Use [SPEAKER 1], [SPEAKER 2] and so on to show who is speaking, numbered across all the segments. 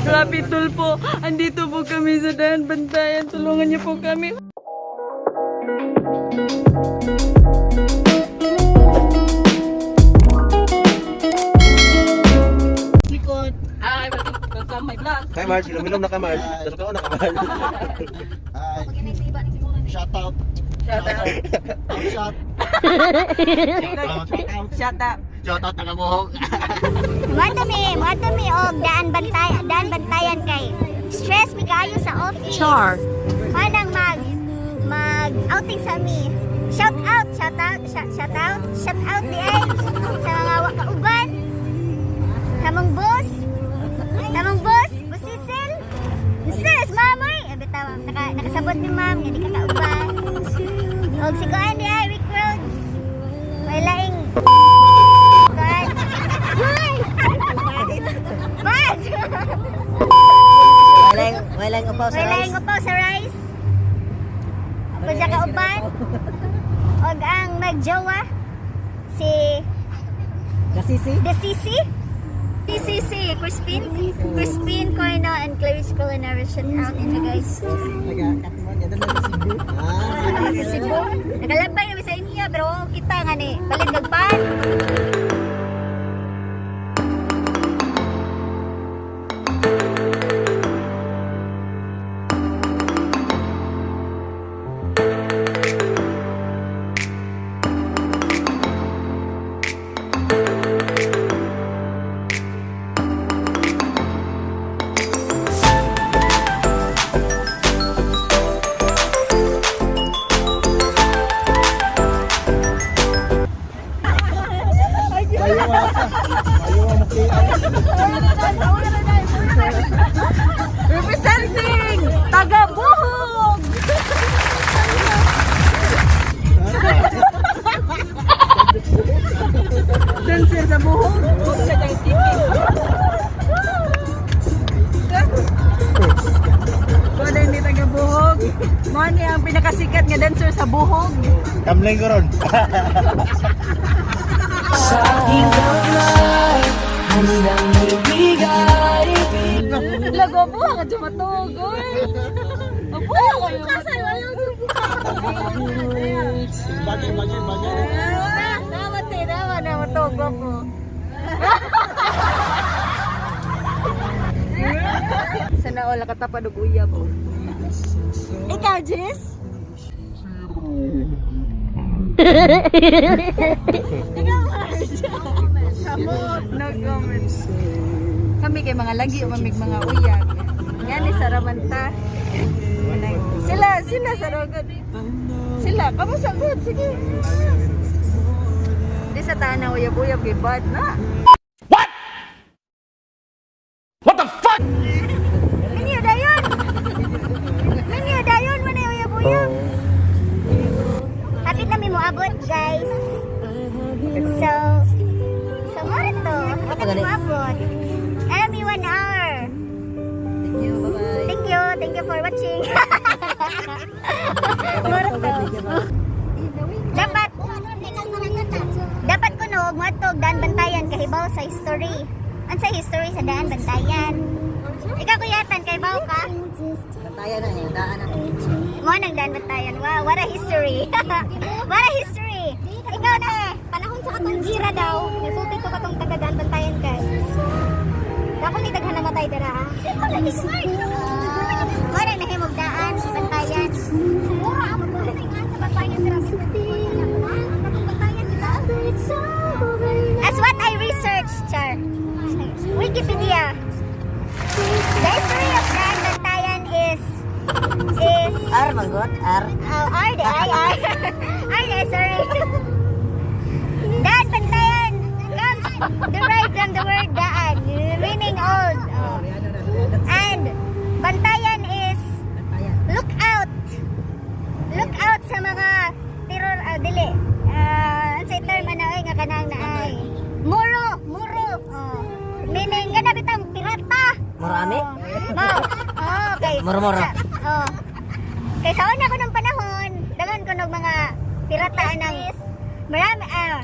[SPEAKER 1] Rapi Tulfo. Andito po kami sa Daan Bantayan. Tulungan niyo po kami.
[SPEAKER 2] Likod. Hi, welcome my vlog.
[SPEAKER 3] Kay Marge, ilom-ilom na ka, Marge. Tapos ka na ka, Marge.
[SPEAKER 4] Hi. Shout out.
[SPEAKER 2] Shout out.
[SPEAKER 4] Shout.
[SPEAKER 3] Shout out.
[SPEAKER 2] Shout out.
[SPEAKER 4] Shout out taga Buhok.
[SPEAKER 5] Moadto mi og Daan Bantayan kay stress mi kaayo sa office.
[SPEAKER 1] Char.
[SPEAKER 5] Manang mag outing sa mi. Shout out, shout out, shout, shout out, shout out di ay sa mga wakauban. Tamong boss. Tamong boss, boss Cecil. Sis, mamay. Eh, bitaw, nakasabot ni ma'am nga di ka kauban. Og si kuan di ay Rick Rhodes. May laing kuan. Hoy! Bad!
[SPEAKER 6] Walang upaw sa
[SPEAKER 5] May laing
[SPEAKER 6] rice.
[SPEAKER 5] upaw sa rice. Ako siya kauban. Og ang magjowa si
[SPEAKER 6] Gasisi?
[SPEAKER 5] The CC. CCC, Crispin, Crispin Corno and Clarice Culinary. Shout out inyo, guys.
[SPEAKER 6] Taga Katmon, yan na sa Cebu. Ah,
[SPEAKER 5] Sa Cebu. Nakalabay kami sa inyo pero oo, kita nga ni. Palit nagpan.
[SPEAKER 1] Representing Taga Buhog! Dancer sa buhog. Wala hindi taga buhog. Mo ni ang pinakasikat nga dancer sa buhog.
[SPEAKER 3] Tamleng ko ron.
[SPEAKER 1] Lago po ka tumatog. Oy. Apo kayo. Kasal wala.
[SPEAKER 4] Bagay, bagay, bagay.
[SPEAKER 1] Dapat eh, dapat na matog po. Sana all katapad og uyab. Ikaw, Jess? Ikaw, Marge? No comment. Kami kay mga lagi o mamig mga uyab. Yan sa Ramanta. Sila, sila sa Rogod. Sila, kamu sagot, sige. Di sa tanaw uyab-uyab kay bad na.
[SPEAKER 5] Minyo dayon. Minyo dayon man ay uyab-uyab. Hapit na mi moabot, guys. So mo to. Hapit na mi moabot. Alam mi 1 hour.
[SPEAKER 6] Thank you, bye-bye.
[SPEAKER 5] Thank you. Thank you for watching. Mura to. Dapat kuno og moadtog Daan Bantayan kahibaw sa history. Unsa history sa Daan Bantayan? Ikaw, kuyatan, kahibaw ka?
[SPEAKER 6] Bantayan na eh, daan na.
[SPEAKER 5] Mo nang Daan Bantayan. Wow, what a history. What a history. Ikaw na eh. Panahon sa katong gira daw. Nagsulti to katong taga Daan Bantayan kay. Dako ni daghan namatay dira ha. Mo nang nahimog Daan Bantayan. Mura ang sa Bantayan dira. As what I researched, Char. Wikipedia. The history of Daan Bantayan is
[SPEAKER 6] R, manggot, R.
[SPEAKER 5] Oh, R D I R. R D I, sorry. Daan Bantayan comes derived from the word daan, meaning old. Oh. And Bantayan is
[SPEAKER 6] Bantayan.
[SPEAKER 5] look out. Look out sa mga terror, dili. Ah, unsay term ana oy nga kanang naay. Muro, muro. Oh. Meaning kana bitang pirata.
[SPEAKER 6] Murami?
[SPEAKER 5] Oh. Mao. Oh, kay
[SPEAKER 6] Muro-muro.
[SPEAKER 5] Oh. Kay sa una ko ng panahon, daghan ko ng mga pirata ng marami ah.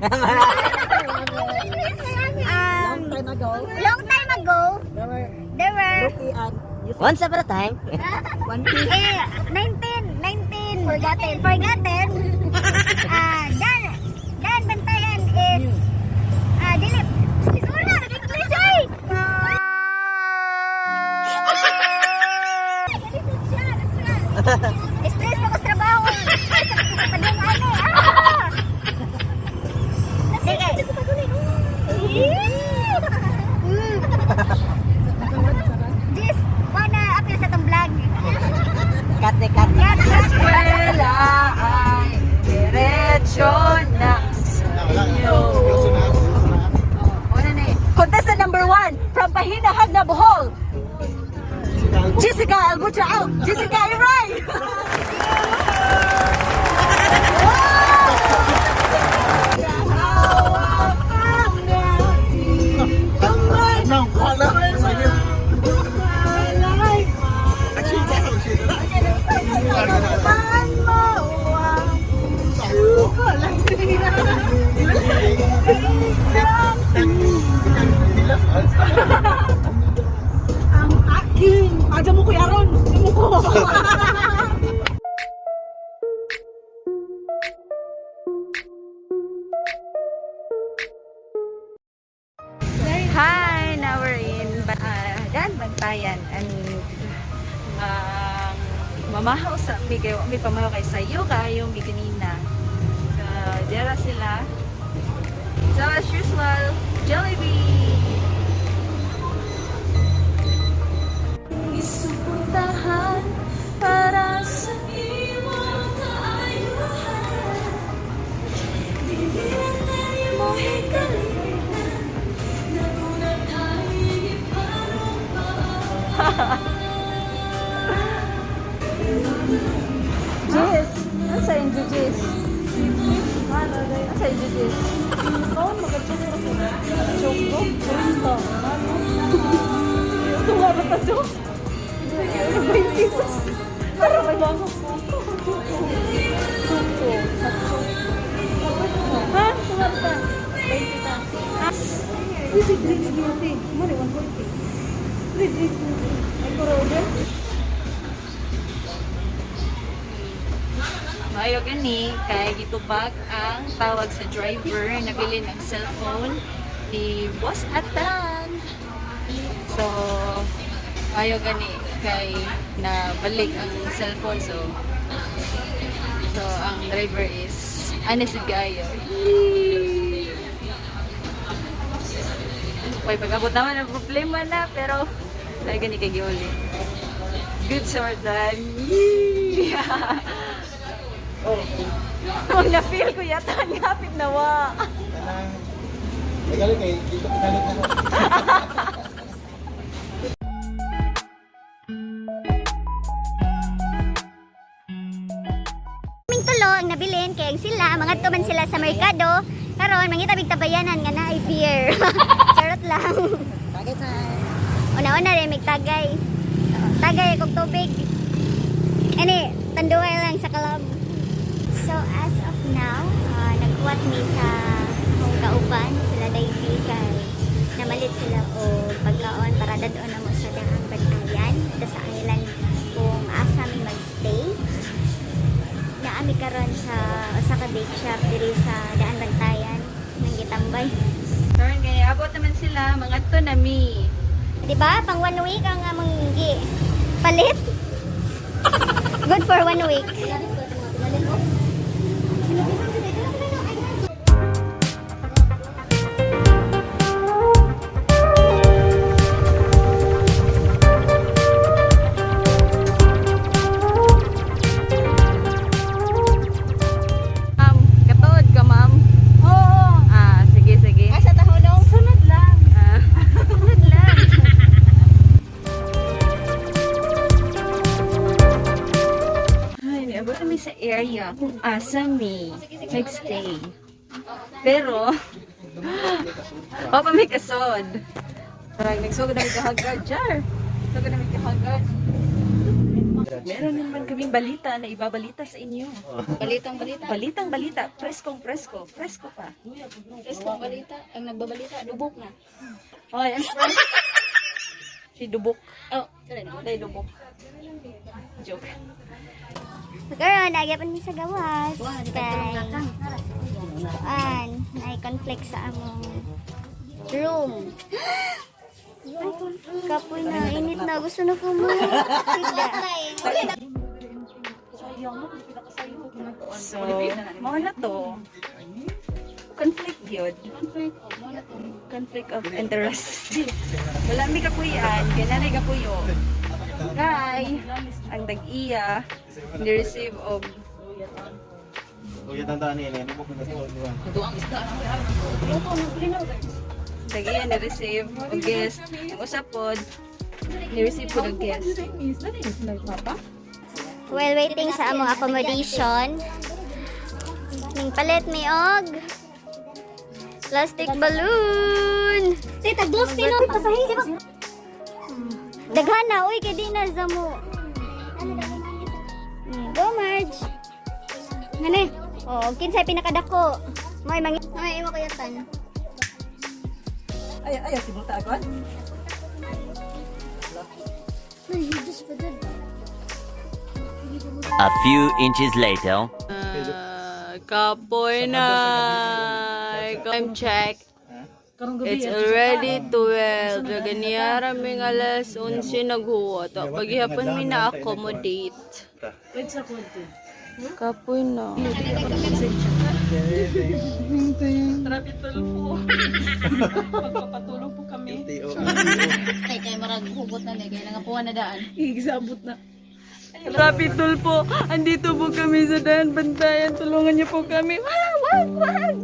[SPEAKER 6] Long time ago,
[SPEAKER 5] Long time ago,
[SPEAKER 6] there were
[SPEAKER 5] There were
[SPEAKER 6] Once upon a time.
[SPEAKER 5] eh, 19, 19. Forgotten. Forgotten. Ah, Dan Bantayan is dili. Wala, English ay. Stress pa ko sa trabaho. Stress ako sa padung ano. Ah! Sige. Jis, wanna appear sa tong vlog.
[SPEAKER 6] Cut na cut.
[SPEAKER 5] Cut, cut.
[SPEAKER 1] Eskwela ay diretso na sa inyo.
[SPEAKER 4] Seryoso na, seryoso na.
[SPEAKER 1] Una na eh. Contestant number 1 from Pahinahag na Bohol, Jessica Albucha out! Jessica Iray!
[SPEAKER 4] No, kuha na. Sige.
[SPEAKER 2] Ang aking. Aja mo ko yaron. Mo ko.
[SPEAKER 1] Hi! Now we're in Dan Bantayan and mamahaw sa mi kay mi pamahaw kay sayo kayo mi kanina. Dera sila. So as usual, Jollibee! Isupuntahan para sa imong kaayuhan. Dili na tayo mo hikalimtan. Jis! Ano sa inyo, Jis? Ano sa inyo, Jis?
[SPEAKER 2] Oh, magka-choco ko. Choco? Choco. Ano? Ito nga ba ta, Choco? Pero may mga Choco. Choco. Ha? Ito nga ba ta? 20 ta. Ah. Uy, big drinks beauty. Mali, 140. Three drinks beauty. Ay, koroga.
[SPEAKER 1] Mayo gani kay gitubag ang tawag sa driver nabili ng cellphone ni Boss Atan. So mayo gani kay nabalik ang cellphone, so ang driver is honest kayo. Okay, pag-abot naman ang problema na, pero dahil gani kay giuli. Good sort done. Yee! Ang na-feel ko yata, ang hapit na wa.
[SPEAKER 4] Kanang, Tagalog kay dito Tagalog na.
[SPEAKER 5] Kaming tulo ang nabilin kay ang sila mga man sila sa merkado karon mangita mig tabayanan nga naay beer. Charot lang.
[SPEAKER 6] Tagay time.
[SPEAKER 5] Una-una rin mig tagay. Tagay kog tubig. Ani tanduay lang sa club. So as of now, nagkuwat mi sa akong kauban sila Daypi kay namalit sila og pagkaon para dadon na mo sa dahang bantayan dito sa island kung asa mi magstay. Naami karon sa usa ka bake shop diri sa Daan Bantayan nang gitambay.
[SPEAKER 1] Karon kay abot naman sila, mga to na mi.
[SPEAKER 5] Di ba? Pang one week ang among gi palit. Good for one week.
[SPEAKER 1] Ma'am, katuod ka, ma'am.
[SPEAKER 2] Oo.
[SPEAKER 1] Ah, sige, sige.
[SPEAKER 2] Ay, sa tahulong. Sunod lang.
[SPEAKER 1] Ah, sunod lang. Ay, niabot kami sa area kung asa mi nagstay. Pero, wa pa may kasod. Parang nagsugod na may kahagad, jar. Nagsugod na may kahagad. Meron naman kaming balita na ibabalita sa inyo.
[SPEAKER 2] Balitang balita.
[SPEAKER 1] Balitang balita, preskong presko, presko pa.
[SPEAKER 2] Preskong balita. Ang nagbabalita, lubok na.
[SPEAKER 1] Hoy, ang fresh. Si Dubok. Oh, sorry, Dubok. Joke.
[SPEAKER 5] Karon nagyapon mi sa gawas. Kay kuan, nay conflict sa among room. Ay, kapoy na, init na. Gusto na ko mo. Sigda.
[SPEAKER 1] So, mao na to. Conflict yun. Conflict of interest. Wala mi kapuyan, kay nanay kapuyo. Kay, ang tag-iya, ni-receive og
[SPEAKER 3] Uy, tandaan ni Elena mo kung nasa.
[SPEAKER 1] Tag-iya ni-receive og guest. Ang usa pod, ni-receive pod og guest.
[SPEAKER 5] While waiting sa among accommodation, ning palit mi og plastic balloon. Tita, gloves ni no pasahi. Daghan na uy kay di na sa mo. Go, Marge. Ngani? Oh, kinsay pinakadako? Moy mangi. Ay, imo kuyatan.
[SPEAKER 6] Ay, ay, si Buta akon.
[SPEAKER 7] A few inches later.
[SPEAKER 1] Kapoy na. Time check. It's already 12. Ganiyara mi nga alas 11 naghuwat. Paghihapon mi na accommodate. Kapoy na.
[SPEAKER 2] Magpapatulong po kami.
[SPEAKER 6] Kay kay marag hugot na ni kay nangapuan na daan.
[SPEAKER 2] Igsabot na.
[SPEAKER 1] Rapi Tulpo, andito po kami sa Daan Bantayan. Tulungan niyo po kami. Wag, wag, wag!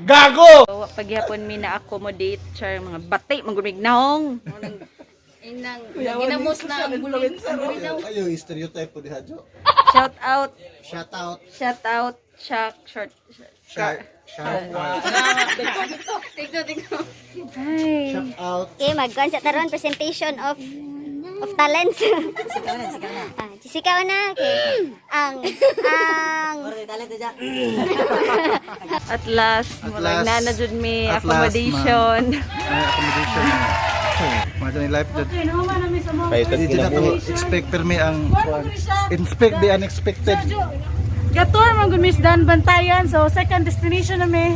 [SPEAKER 4] Gago!
[SPEAKER 1] Paghihapon mi na accommodate char mga batay, magumig nahong.
[SPEAKER 6] Inang ginamos na ang bulin.
[SPEAKER 4] Ayo, stereotype po diha, Jo.
[SPEAKER 1] Shout out,
[SPEAKER 4] Shout out.
[SPEAKER 1] Shout out, Chuck, short,
[SPEAKER 4] Shark. Shark.
[SPEAKER 6] Tigno, tigno.
[SPEAKER 1] Hi.
[SPEAKER 4] Shout out.
[SPEAKER 5] Okay, magkuan sa taron presentation of talents. Ah, Jessica na. Okay. Ang
[SPEAKER 6] Talent na Jack.
[SPEAKER 1] At last,
[SPEAKER 4] At
[SPEAKER 1] murag
[SPEAKER 4] last.
[SPEAKER 1] na na jud mi
[SPEAKER 4] At last,
[SPEAKER 1] accommodation.
[SPEAKER 4] Ay, accommodation. Mga dyan life dyan.
[SPEAKER 2] Okay, nahuman na mi sa mga
[SPEAKER 3] Paitas
[SPEAKER 4] Hindi na to expect permi ang inspect the unexpected.
[SPEAKER 2] Gator man gud Miss Dan Bantayan. So second destination na mi.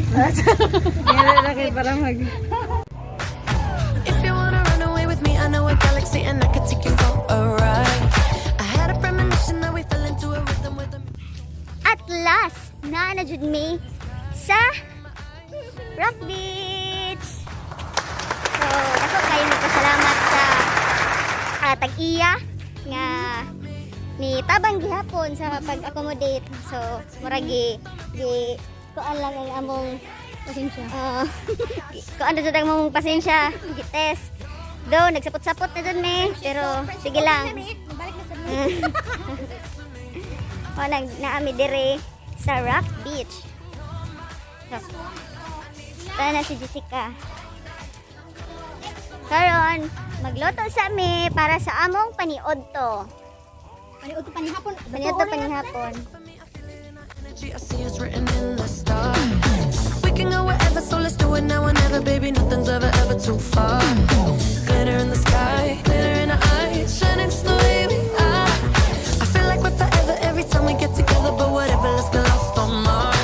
[SPEAKER 1] Ngala na kay para mag
[SPEAKER 8] If you wanna run away with me, I know a galaxy and I could take you for a ride. I had a premonition that we fell into a rhythm with a
[SPEAKER 5] At last, naa na jud mi sa Rock Beach. So, ako kayo magpasalamat sa tag-iya nga ni tabang gihapon sa pag-accommodate. So, murag gi, gi kuan lang ang among pasensya. Kuan na jud ang among pasensya, gi-test. Though nagsapot-sapot na jud mi, pero sige lang. O, nag naami dire sa Rock Beach. So, tara na si Jessica. Karon, magluto sa mi para sa among paniudto. Paniudto panihapon. Paniudto panihapon.
[SPEAKER 8] energy I see is written in the stars. We can go wherever, so let's do it now or never, baby. Nothing's ever, ever too far. Glitter in the sky, glitter in our eyes, shining just the way we are. I feel like we're forever every time we get together, but whatever, let's get lost on Mars.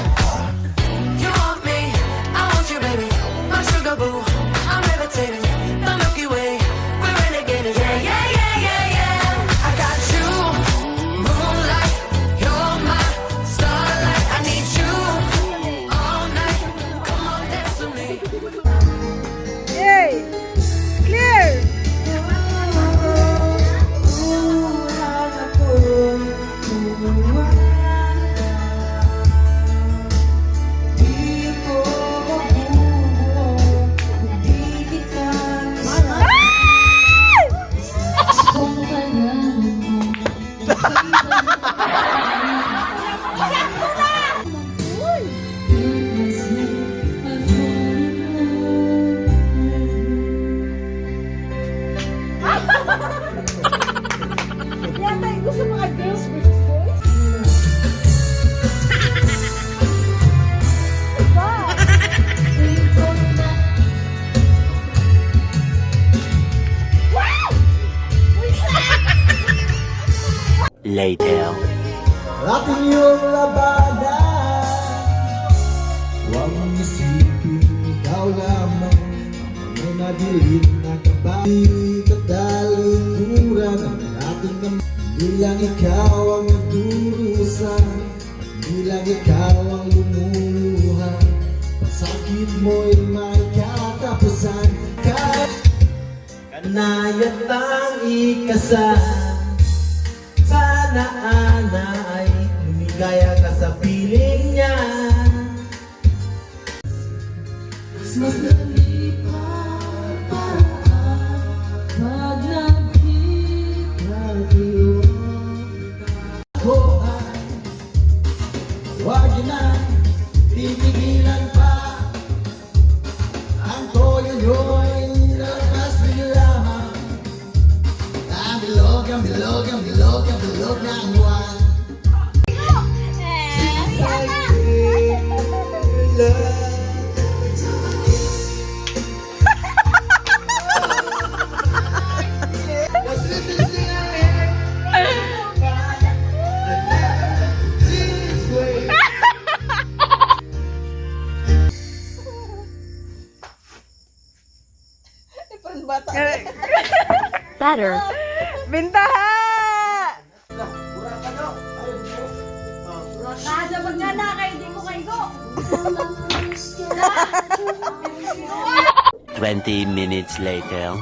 [SPEAKER 8] You want me, I want you, baby. My sugar boo, I'm levitating. The Milky Way, we're renegading. Yeah. I got you, moonlight. You're my starlight. I need you all night. Come on, dance with me.
[SPEAKER 1] Yay!
[SPEAKER 7] Later.
[SPEAKER 4] Ating iyong labanan. Huwag mong isipin ikaw lamang ang mga nadilim na kabay. Katalikuran ang ating kamay. Hindi lang ikaw ang nagdurusa, hindi lang ikaw ang lumuluha. Sakit mo'y may katapusan. Kanayat ang ikasal. Sana, ana, ay lumigaya ka sa piling niya.
[SPEAKER 8] Mas dali pang paraan pag nagkita
[SPEAKER 4] Tayo ko ay huwag na titigilan pa. Ang toyo nyo'y lalabas lamang. Ang bilog, ang bilog, ang bilog, ang bilog ng buwan. Since I love. This way.
[SPEAKER 1] Better. Bintaha!
[SPEAKER 2] Kada magngana kay di ko kaigo.
[SPEAKER 7] 20 minutes later.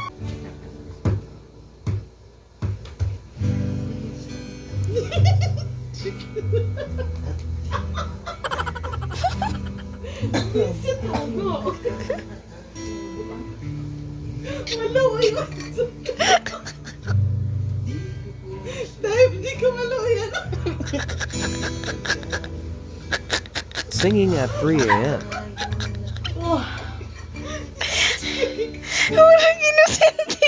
[SPEAKER 2] Dahil hindi ka maluyan.
[SPEAKER 9] Singing at 3 a.m.
[SPEAKER 1] Walang inosente.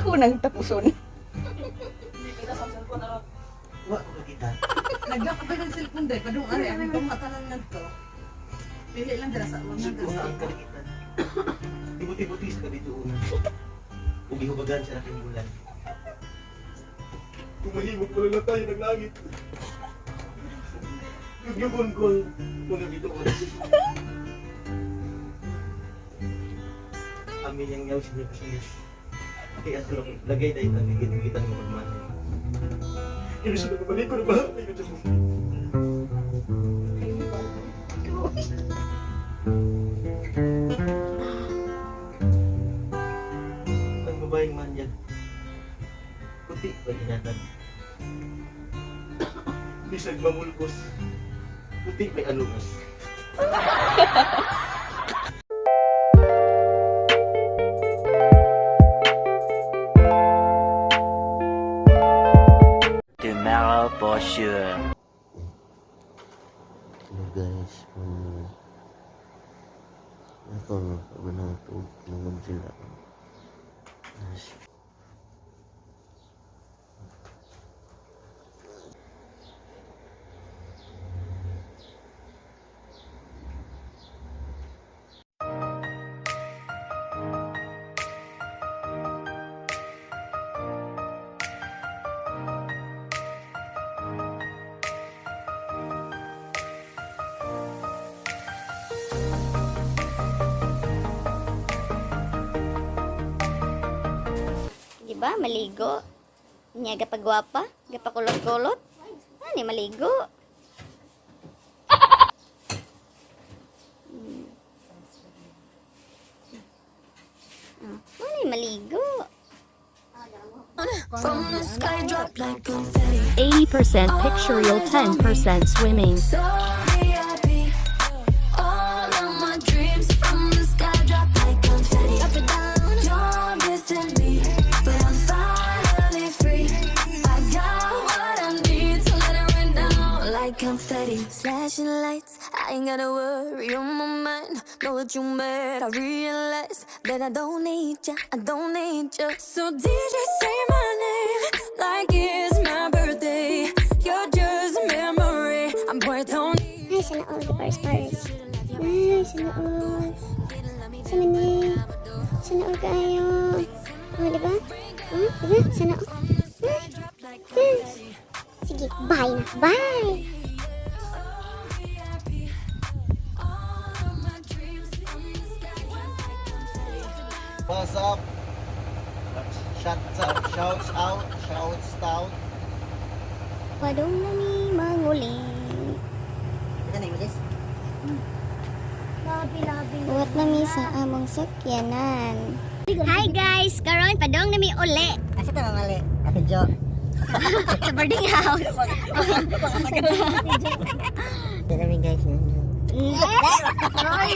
[SPEAKER 1] Ako nang tapuson.
[SPEAKER 3] Wa ko kita.
[SPEAKER 2] Naglak ko ng cellphone dahil padung ari ang itong matalan lang to. Pili lang dira sa mga
[SPEAKER 3] Sud ko
[SPEAKER 2] dira
[SPEAKER 3] nga
[SPEAKER 2] sa
[SPEAKER 3] ang kalikitan. Tibuti-buti sa kabituunan. Ug gihubagan sa laking bulan. Kumahimok ko lang tayo ng langit. Yugyugon ko ang mga bituon. Amin yang yaw siya siya. Kaya ato lagay dahil ang gigit-gigitan mo pagmahal. Pero sa nagbalik ko na ba? Ay, ko. Ang babaeng manyan. Puti pa ginatag. Bisag mamulkos. Puti may alungos.
[SPEAKER 7] Tomorrow for sure.
[SPEAKER 3] Hello guys, ako ako nang tulog sila. Yes.
[SPEAKER 5] Di ba? Maligo. Niya gapagwapa, gapakulot-kulot. Ani maligo. Ano maligo?
[SPEAKER 8] From the sky drop like confetti.
[SPEAKER 10] 80% pictorial, 10% swimming.
[SPEAKER 8] So VIP. All of my dreams from the sky drop like confetti. Up and down, you're missing me, but I'm finally free. I got what I need, so let it rain down like confetti. Flashing lights, I ain't gotta worry on my mind. Know what you mad, I realize that I don't need ya, I don't need ya. So DJ, say my name like it's my birthday. You're just a memory. I'm Puerto
[SPEAKER 5] Ay, sana all the pares pares. Ay, sana all. Sa mani. Sana all kaayo. Oh, di ba? Oh, di ba? Sana all. Yes. Sige, bye na. Bye!
[SPEAKER 4] What's up? Shout out, shouts out, shouts out.
[SPEAKER 5] Padong na mi manguli. Buhat na mi sa among sakyanan. Hi guys! Karon padong na mi uli.
[SPEAKER 9] Asa ta mamali? Ate Jo.
[SPEAKER 5] Sa boarding house.
[SPEAKER 9] Ito namin guys.
[SPEAKER 5] Ay!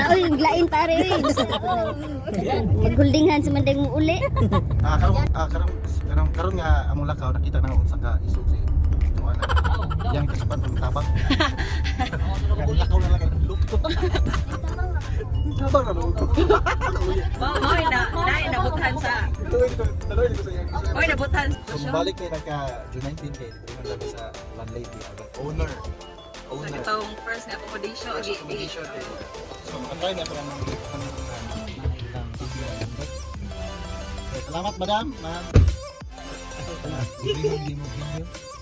[SPEAKER 5] Ay, glain pare. Uy. Mag-holding hands man mo uli.
[SPEAKER 4] Ah, karon ah, karon karon karon nga among lakaw nakita na unsa ka isog si Joanna. Yang kasupan ng tabang. Kan lakaw na lang ang look. Tabang na look.
[SPEAKER 1] Moy na, na nabuthan sa.
[SPEAKER 4] Tuloy ko sa iya.
[SPEAKER 1] Moy nabuthan.
[SPEAKER 4] So balik kay nagka June 19 kay libre man sa landlady ang owner.
[SPEAKER 1] Sa
[SPEAKER 4] Owner.
[SPEAKER 1] katong first nga accommodation.
[SPEAKER 4] First accommodation kay. So makatry na para ng salamat madam. Ma'am.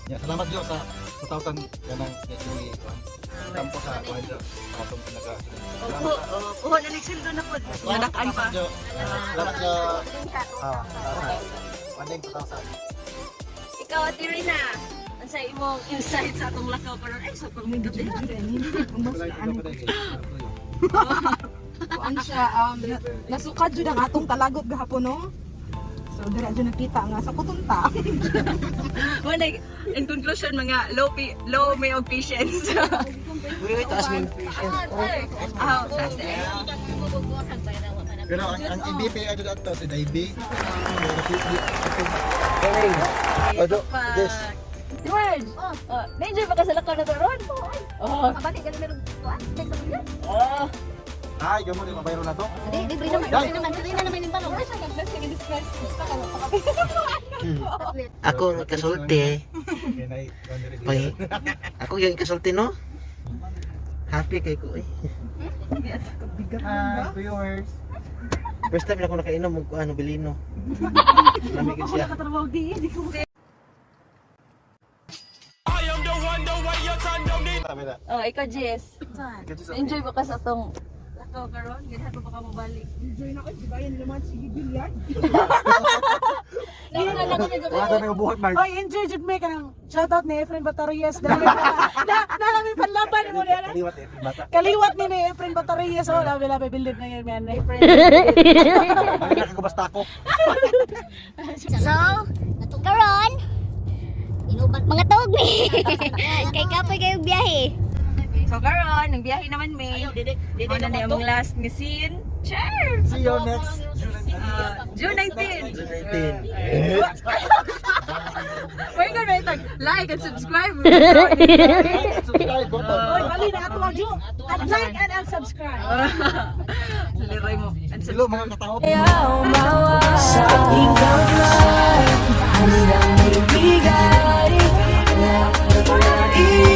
[SPEAKER 4] Ya, salamat Jo sa 2,000 kanang medyo tampo sa kuan Jo. Atong pinaka.
[SPEAKER 1] Opo, oh, na nagsildo na po.
[SPEAKER 4] Salamat
[SPEAKER 1] Nanakan pa.
[SPEAKER 4] Jo. Salamat Jo. Ah, 1,000.
[SPEAKER 1] Ikaw, Ate Rina, ang sa imong insight sa atong lakaw karon ay sa pagmindot din.
[SPEAKER 2] Kuan siya, nasukad jud ang atong talagot gahapon no. So dira jud nakita nga sa kutunta.
[SPEAKER 1] Wala, in conclusion mga low low may og patience.
[SPEAKER 3] Wait, taas mo yung
[SPEAKER 1] Ah, taas eh.
[SPEAKER 4] Pero ang EBP ay jud ato si Daibi.
[SPEAKER 3] Odo, this.
[SPEAKER 1] George! Oh, na-enjoy ba ka sa lakaw na to ron? Oh.
[SPEAKER 5] Kabalik ka na meron kuan.
[SPEAKER 1] Oh.
[SPEAKER 4] Ay, gamo di mabayro na to.
[SPEAKER 5] Di, libre naman, libre naman, libre na naman yung balong.
[SPEAKER 3] Ako ang kasulti. Pag, ako yung kasulti, no? Happy kay ko, eh.
[SPEAKER 4] Hi, viewers.
[SPEAKER 3] First time na ako nakainom og ano, bilino. Lamig yun siya.
[SPEAKER 4] Sabi na.
[SPEAKER 1] Oh, ikaw Jess. Enjoy ba ka sa atong lakaw karon? Ganahan pa ba ka mobalik?
[SPEAKER 2] Enjoy na ko, di ba? Yan naman sige billiard.
[SPEAKER 4] Wala kami mabuhat, Mark.
[SPEAKER 2] Oy, enjoy jud may kanang shoutout ni Efren Batarrias dahil na na kami panlaban mo na.
[SPEAKER 4] Kaliwat eh, bata.
[SPEAKER 2] Kaliwat ni Efren Batarrias oh, labi labi build na yan man. Efren.
[SPEAKER 4] Bakit nakakabasta ako?
[SPEAKER 5] So, karon mga tawag mi. Kay kapoy kayo biyahe.
[SPEAKER 1] So karon, nang biyahe naman may. Mao na ni among last nga scene. Cheers!
[SPEAKER 4] See you next June
[SPEAKER 1] June 19.
[SPEAKER 3] June 19.
[SPEAKER 1] Why ka na itag like and subscribe.
[SPEAKER 4] Subscribe button.
[SPEAKER 2] Oy, bali na ato ang jo. At like and subscribe.
[SPEAKER 1] Liray mo. And
[SPEAKER 4] Hello mga katao.
[SPEAKER 8] Sa aking kamay, handang ibigay lahat na